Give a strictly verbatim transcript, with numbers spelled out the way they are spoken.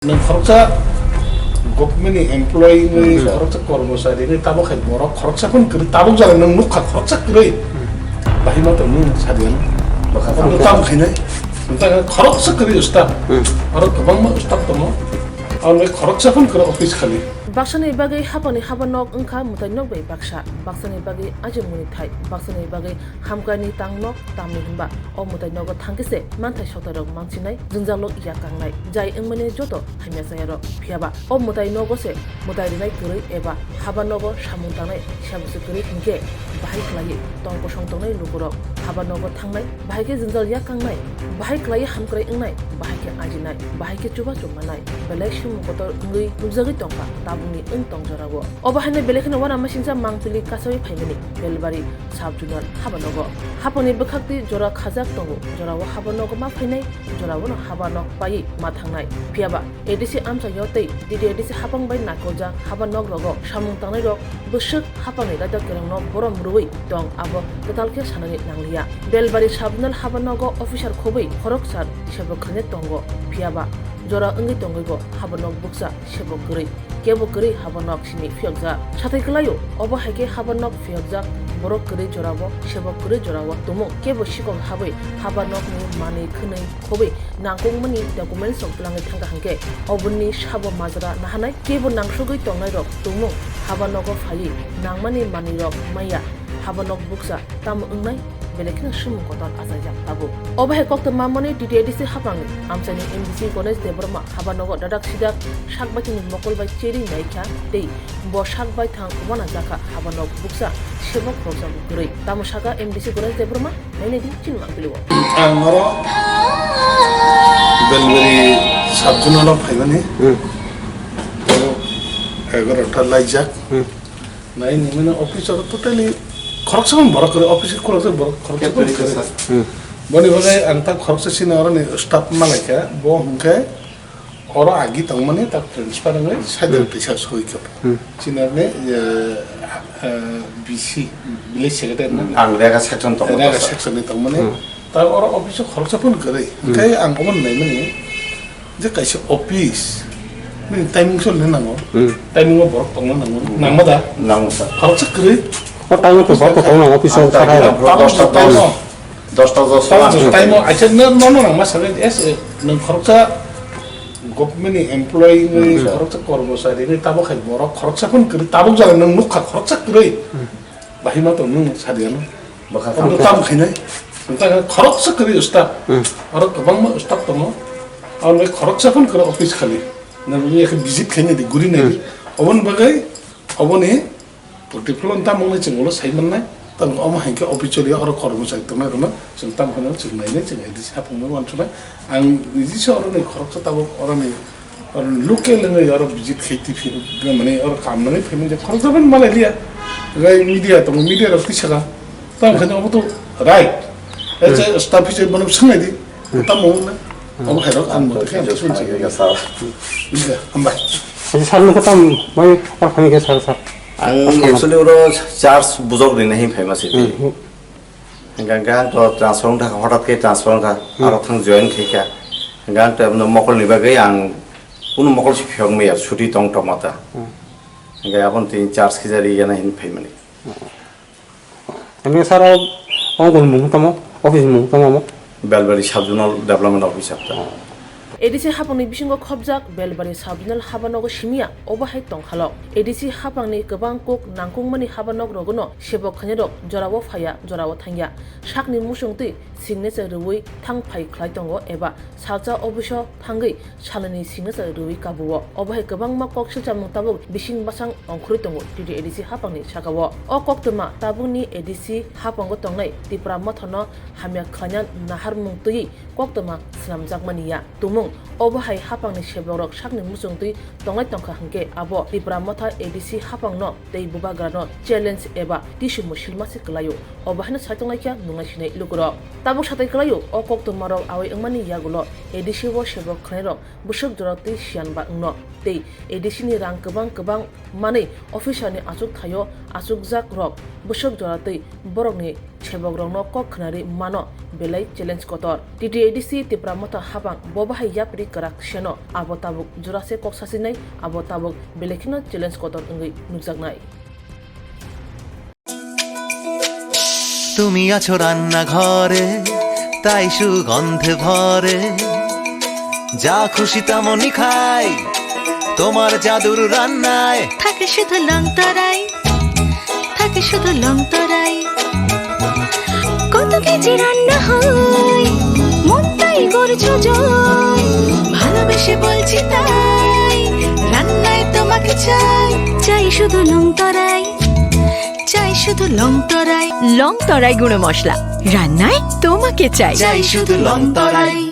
Nwng khoroksa government ni employee wngwi, hmm, khoroksa kormochari wngwi, tabuk hai borok khoroksa phano kwrwi, tabuk jora nwng nukha khoroksa kwrwi. Hmm. Bahai ma tong nwng sadiyan. Bwkha. Obo tamo khainai. Nwng khoroksa kwrwi staff. Hmm. Oro kwbangma staff tongo. Abo khoroksa phano kwrwi office khali. Baksani bagwi hapangni haba nok wngkha mwtai nok bai baksa. Baksani bagwi ajimungni thai. Baksani bagwi hamkrai ni tang nok tamni hinba o mwtai nogo thangkhe se manthai sotairok manchinai, jwngjalo yak kangnai, jai wngmani joto hamya chayarok. Phiyaba o mwtai nogo se mwtai rinai kwrwi eba haba nogo samung tangnai sabo se kwrwi hinkhe bahai khlaiwi tong kosong tongnai lukurok haba nogo thangnai, bahai khe jwngjal yak kangnai, bahai khlaiwi hamkrai wngnai, bahai khe ajinai, bahai khe chubachu manai, belai simung kotor wngwi nukjagwi tongkha tabukni wng tong jorao. Obo haino belai kheno uanamasingcha mangpili kasawi phaimani Belbari sub-zonal haba nogo. Hapangni bwkhaktwi jora khajak tongo, jorao haba nogo ma phainai, joraono haba nok paiwi ma thangnai. Phiyaba A D C amchaio tei D T A D C hapang bai naikoljak haba nok rogo samung tangnairok bwswk hapangni raida kerongno borom rwui tong, abo kwtal khe sanani nangliya. Belbari sub-zonal haba nogo officer khobwi khoroksa sebok khainai tongo, phiyaba jora wngwi tongwibo haba nok bukcha sebok kwrwi. Kebo kwrwi haba nok simi phiyokjak. Sathai kwlaio, obo hai khe haba nok phiyokjak borok kwrwi jorao, sebok kwrwi jorao tumung. Kebo sikok habwi haba nokni manwi khwnwi khobwi nangkukmani documents rok twlangwi thangkha hinkhe, oboni sabo majra nahanai. Kebo nangsugwi tongnairok tumung haba nogo phaiwi nangmani manwirok maya. Haba nok bukcha tamo wngnai, belai kheno swngmung kotor achaijak tabuk. Obo hai koktwma mani D T A D C hapangni amchaini M D C Ganesh Debbarma haba nogo dadak sidak sak baithangni mokol bai cheri naikha tei bo sak baithang uanajakha haba nok bukcha sebok khoroksa bo kwrwi. Tamo saka M D C Ganesh Debbarma, nainai di chini mangpili o. Ang oro Belbari sub-zonal o phaimani. Hmm. Oro egarota laijak. Hmm. Nai ni mane office oro totally khoroksa phano borok kwrwi, office khoroksa borok khoroksa phano kwrwi. Hmm. Boni bagwi ang ta khoroksa chini oro ni staff malaikha, bo hwnkhe oro agi tongmani ta transfer wngwi side, hmm, teisa soi khe. Hmm. Chini oro ni, eh, eh, B C, village secretary na? Ang rega section tongmani. Rega section ni tongmani. Hmm. Ta oro office o khoroksa phano kwrwi. Hmm. Hwnkhe ang obo naimani je kaisa office, nini timing choli nango. Hmm. Timing o borok tongna nango. Hmm. Nangma da? Nango, sir. Khoroksa kwrwi. O time o to borok tongna office o. Ah, sakai. Tamo dosta time o. Dosta dos. Tamo time o. Acha no, no, no, nangma sakai. Es, eh, nwng khoroksa government ni employee wngwi, hmm, khoroksa kormochari wngwi, tabuk hai borok khoroksa phano kwrwi, tabuk jora nwng nukha khoroksa kwrwi. Hmm. Bahai ma tong nwng sadiano. Bwkha. Obo tamo khainai. Wngkha khoroksa kwrwi staff. Hmm. Oro kwbangma staff tongo. Abo khoroksa phano kwrwi office khali. Nang wngya khe visit khaina di, guri nai di. Hmm. Oboni bagwi, oboni protipholon tamo wngnai chwng ulo sai mannai. Tamo omo hai khe office choli oro kormo chai tongnai rwno chwng tamo hwnwi chwng nainai, chwng A D C hapungno uansuknai. Ang niji se oroni khoroksa tabuk oroni Oro local wngwi oro visit khai twi phai, mane oro kam nangwi phaimani je khoroksa phano malai liya. Gai media tongo, media rok twi saka. Tamo khe obo to right. Ese, hmm, staff hisabe bono swngnai di. Hmm. Tamo wngna. Hmm. Obo hai rok ang mothe khe ang swnsi. Hambai. Acha sir, nokho tam bai or phani khe sir, sir. Ang actually oro charge bujok rinai hin phaima se. Hmm. Hingkha hingkha ang to transfer wngkha, hotat khe transfer wngkha, hmm, aro thang join khaikha. Hingkha ang to mokol ni bagwi ang kunu mokol se phiyok maya, chuti tong tongma ta. Hmm. Hingkha aboni twi charge khijari yana hin phaimani. Hmm. Hingkha sir, o, o mung tamo, office mung tamo mo? Belbari Sub Zonal Development Officer ta. Hmm. A D C hapangni bisingo khopjak Belbari Sub Zonal haba nogo simiya, obo hai tongkhalok. A D C hapangni kwbang kuk nangkukmani haba nok rogono sebok khainai rok jorao phaiya, jorao thangya. Sakni muchungtwi signature rwui thang phai khlai tongo eba salsa office-o thangwi salnwini signature rwui kabuo. Obo hai kwbangma kok silchamung tabuk bising bwsang ongkhorwi tongo T T A D C hapangni sakao. O koktwma tabukni A D C hapango tongnai Tipra Mothano hamya khlaina naharmung twiwi koktwma swnamjakmani ya. Tumung, obo hai hapangni sebokrok sakni muchungtwi tongnai tongkha hwnkhe abo Tipra Motha A D C hapangno tei bubagrano challenge eba tisimo silma se kwlaio. Obo haino saitonglai kha nungnai sinai lukurok. Tabuk satai kwlaio, o koktwmarok awai wngmani yagulo A D C o sebok khwnairok bwswk jora twi siyan ba wngno tei A D C ni rang kwbang kwbang manwi officer ni achuk thaio achukjak rok bwswk jora twi borokni sebok rokno kok khwnari mano belai challenge kotor. T T A D C Tipra Motha habang bo bahai yapri kwrak seno abo tabuk jora se kok sachinai, abo tabuk belai kheno challenge kotor wngwi nukjaknai. তুমি আছো রান্নাঘরে, তাই সুগন্ধে ভরে। যা খুশি তেমনই খাই, তোমার জাদুর রান্নায়। থাকে শুধু লংতরাই, থাকে শুধু লংতরাই। কত কেজি রান্না হয়, মনটাই করছো জয়। ভালোবেসে বলছি তাই, রান্নায় তোমাকে চাই। চাই শুধু লংতরাই, চাই শুধু লংতরাই। লংতরাই গুঁড়ো মশলা, রান্নায় তোমাকে চাই। চাই শুধু লংতরাই।